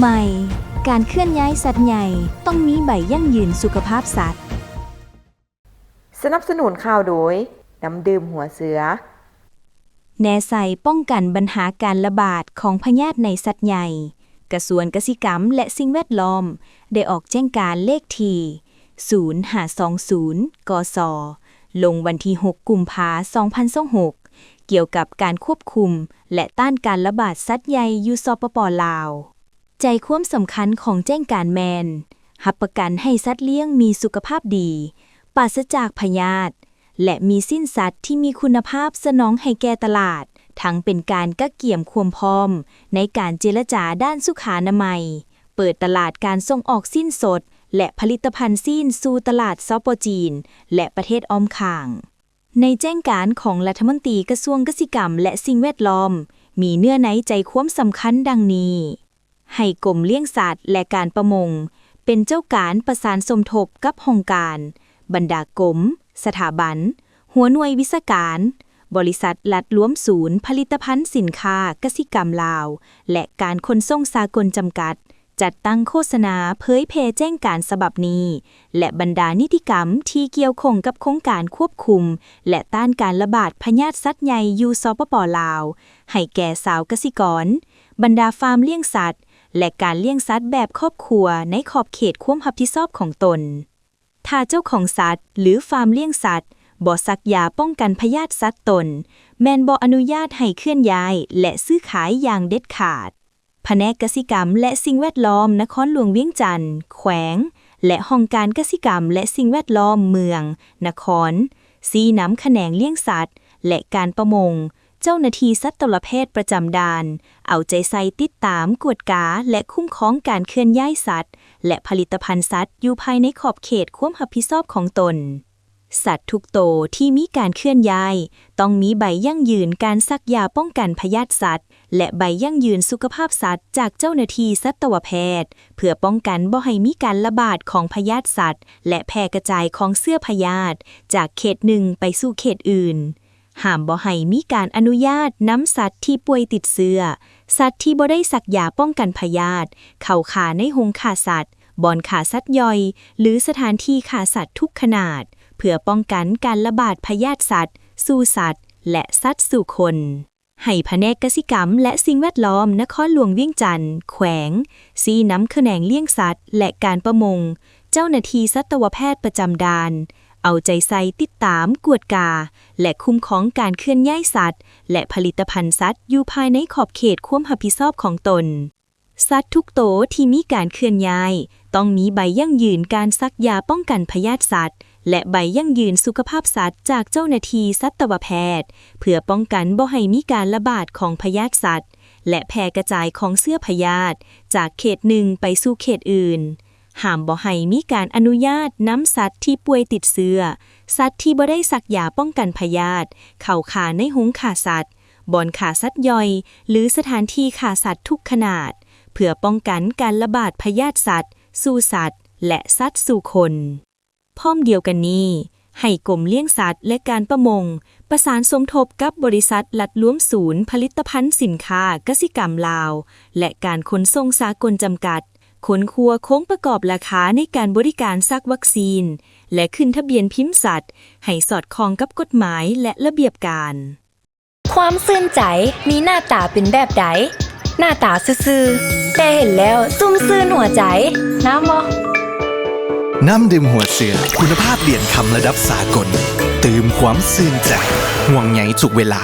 ໃໝ່, ການເຄື່ອນຍ້າຍສັດໃຫຍ່ຕ້ອງມີໃບຢັ້ງຢືນສຸຂະພາບສັດ. ສະໜັບສະໜູນຂ່າວໂດຍ ນ້ຳດື່ມຫົວເສືອ. ແນໃສ່ປ້ອງກັນບັນຫາການລະບາດຂອງພະຍາດໃນສັດໃຫຍ່, ກະຊວງກະສິກຳ ແລະ ສິ່ງແວດລ້ອມ ໄດ້ອອກແຈ້ງການເລກທີ ສູນຫ້າສອງສູນ ກສ ລົງວັນທີຫົກ ກຸມພາ ສອງພັນຊາວຫົກ ກ່ຽວກັບການຄວບຄຸມ ແລະ ຕ້ານການລະບາດສັດໃຫຍ່ຢູ່ ສປປ ລາວ. ໃຈຄວາມສຳຄັນຂອງແຈ້ງການແມ່ນ ຮັບປະກັນໃຫ້ສັດລ້ຽງມີສຸຂະພາບດີ, ປາສະຈາກພະຍາດ ແລະ ມີຊີ້ນສັດທີ່ມີຄຸນນະພາບສະໜອງໃຫ້ແກ່ຕະຫຼາດ, ທັງເປັນການກະກຽມຄວາມພ້ອມໃນການເຈລະຈາດ້ານສຸຂານະໄມ, ເປີດຕະຫຼາດການສົ່ງອອກຊີ້ນສົດ ແລະ ຜະລິດຕະພັນຊີ້ນສູ່ຕະຫຼາດ ສປ ຈີນ ແລະ ປະເທດອ້ອມຂ້າງ. ໃນແຈ້ງການຂອງລັດຖະມົນຕີກະຊວງກະສິກຳ ແລະ ສິ່ງແວດລ້ອມ ມີເນື້ອໃນໃຈຄວາມສຳຄັນດັ່ງນີ້. ໃຫ້ກົມລ້ຽງສັດ ແລະ ການປະມົງ ເປັນເຈົ້າການປະສານສົມທົບກັບຫ້ອງການ, ບັນດາກົມ, ສະຖາບັນ, ຫົວໜ່ວຍວິຊາການ, ບໍລິສັດລັດລວມສູນຜະລິດຕະພັນສິນຄ້າກະສິກຳລາວ ແລະ ການຂົນສົ່ງສາກົນຈຳກັດ ຈັດຕັ້ງໂຄສະນາເຜີຍແຜ່ແຈ້ງການສະບັບນີ້ ແລະ ບັນດານິຕິກຳທີ່ກ່ຽວຂ້ອງກັບໂຄງການຄວບຄຸມ ແລະ ຕ້ານການລະບາດພະຍາດສັດໃຫຍ່ຢູ່ ສປປ ລາວ ໃຫ້ແກ່ຊາວກະສິກອນ, ບັນດາຟາມລ້ຽງສັດ ແລະ ການລ້ຽງສັດແບບຄອບຄົວໃນຂອບເຂດຄວາມຮັບຜິດຊອບຂອງຕົນ. ຖ້າເຈົ້າຂອງສັດ ຫຼື ຟາມລ້ຽງສັດ ບໍ່ສັກຢາປ້ອງກັນພະຍາດສັດຕົນ ແມ່ນບໍ່ອະນຸຍາດໃຫ້ເຄື່ອນຍ້າຍ ແລະ ຊື້ຂາຍຢ່າງເດັດຂາດ. ພະແນກກະສິກຳ ແລະ ສິ່ງແວດລ້ອມນະຄອນຫຼວງວຽງຈັນ, ແຂວງ ແລະ ຫ້ອງການກະສິກຳ ແລະ ສິ່ງແວດລ້ອມເມືອງ, ນະຄອນ ຊີ້ນຳຂະແໜງລ້ຽງສັດ ແລະ ການປະມົງ, ເຈົ້າໜ້າທີ່ສັດຕະວະແພດປະຈຳດ່ານ ເອົາໃຈໃສ່ຕິດຕາມ, ກວດກາ ແລະ ຄຸ້ມຄອງການເຄື່ອນຍ້າຍສັດ ແລະ ຜະລິດຕະພັນສັດຢູ່ພາຍໃນຂອບເຂດຄວາມຮັບຜິດຊອບຂອງຕົນ. ສັດທຸກໂຕທີ່ມີການເຄື່ອນຍ້າຍ ຕ້ອງມີໃບຢັ້ງຢືນການສັກຢາປ້ອງກັນພະຍາດສັດ ແລະ ໃບຢັ້ງຢືນສຸຂະພາບສັດຈາກເຈົ້າໜ້າທີ່ສັດຕະວະແພດ ເພື່ອປ້ອງກັນບໍ່ໃຫ້ມີການລະບາດຂອງພະຍາດສັດ ແລະ ແຜ່ກະຈາຍຂອງເຊື້ອພະຍາດຈາກເຂດໜຶ່ງໄປສູ່ເຂດອື່ນ. ຫ້າມບໍ່ໃຫ້ມີການອະນຸຍາດນຳສັດທີ່ປ່ວຍຕິດເຊື້ອ, ສັດທີ່ບໍ່ໄດ້ສັກຢາປ້ອງກັນພະຍາດ ເຂົ້າຂ້າໃນໂຮງຂ້າສັດ, ບ່ອນຂ້າສັດຍ່ອຍ ຫຼື ສະຖານທີ່ຂ້າສັດທຸກຂະໜາດ ເພື່ອປ້ອງກັນການລະບາດພະຍາດສັດສູ່ສັດ ແລະ ສັດສູ່ຄົນ. ໃຫ້ພະແນກກະສິກຳ ແລະ ສິ່ງແວດລ້ອມນະຄອນຫຼວງວຽງຈັນ, ແຂວງ ຊີ້ນຳຂະແໜງລ້ຽງສັດ ແລະ ການປະມົງ, ເຈົ້າໜ້າທີ່ສັດຕະວະແພດປະຈຳດ່ານ ເອົາໃຈໃສ່ຕິດຕາມ, ກວດກາ ແລະ ຄຸ້ມຄອງການເຄື່ອນຍ້າຍສັດ ແລະ ຜະລິດຕະພັນສັດຢູ່ພາຍໃນຂອບເຂດຄວາມຮັບຜິດຊອບຂອງຕົນ. ສັດທຸກໂຕທີ່ມີການເຄື່ອນຍ້າຍ ຕ້ອງມີໃບຢັ້ງຢືນການສັກຢາປ້ອງກັນພະຍາດສັດ ແລະ ໃບຢັ້ງຢືນສຸຂະພາບສັດຈາກເຈົ້າໜ້າທີ່ສັດຕະວະແພດ ເພື່ອປ້ອງກັນບໍ່ໃຫ້ມີການລະບາດຂອງພະຍາດສັດ ແລະ ແຜ່ກະຈາຍຂອງເຊື້ອພະຍາດຈາກເຂດໜຶ່ງໄປສູ່ເຂດອື່ນ. ຫ້າມບໍ່ໃຫ້ມີການອະນຸຍາດນຳສັດທີ່ປ່ວຍຕິດເຊື້ອ, ສັດທີ່ບໍ່ໄດ້ສັກຢາປ້ອງກັນພະຍາດ ເຂົ້າຂ້າໃນໂຮງຂ້າສັດ, ບ່ອນຂ້າສັດຍ່ອຍ ຫຼື ສະຖານທີ່ຂ້າສັດທຸກຂະໜາດ ເພື່ອປ້ອງກັນການລະບາດພະຍາດສັດສູ່ສັດ ແລະ ສັດສູ່ຄົນ. ພ້ອມດຽວກັນນີ້, ໃຫ້ກົມລ້ຽງສັດ ແລະ ການປະມົງ ປະສານສົມທົບກັບບໍລິສັດລັດລວມສູນຜະລິດຕະພັນສິນຄ້າກະສິກຳລາວ ແລະ ການຂົນສົ່ງສາກົນຈຳກັດ ຄົ້ນຄວ້າໂຄງປະກອບລາຄາໃນການບໍລິການສັກວັກຊີນ ແລະ ຂຶ້ນທະບຽນພິມສັດ ໃຫ້ສອດຄ່ອງກັບກົດໝາຍ ແລະ ລະບຽບການ. ຄວາມຊື່ນໃຈມີໜ້າຕາເປັນແບບໃດ? ໜ້າຕາຊື່ໆ ແຕ່ເຫັນແລ້ວຊຸ່ມຊື່ນຫົວໃຈ. ງາມບໍ່? ນ້ຳດື່ມຫົວເສືອ ຄຸນນະພາບຫຼຽນຄຳລະດັບສາກົນ ຕື່ມຄວາມຊື່ນໃຈ ຫ່ວງໃຍທຸກເວລາ.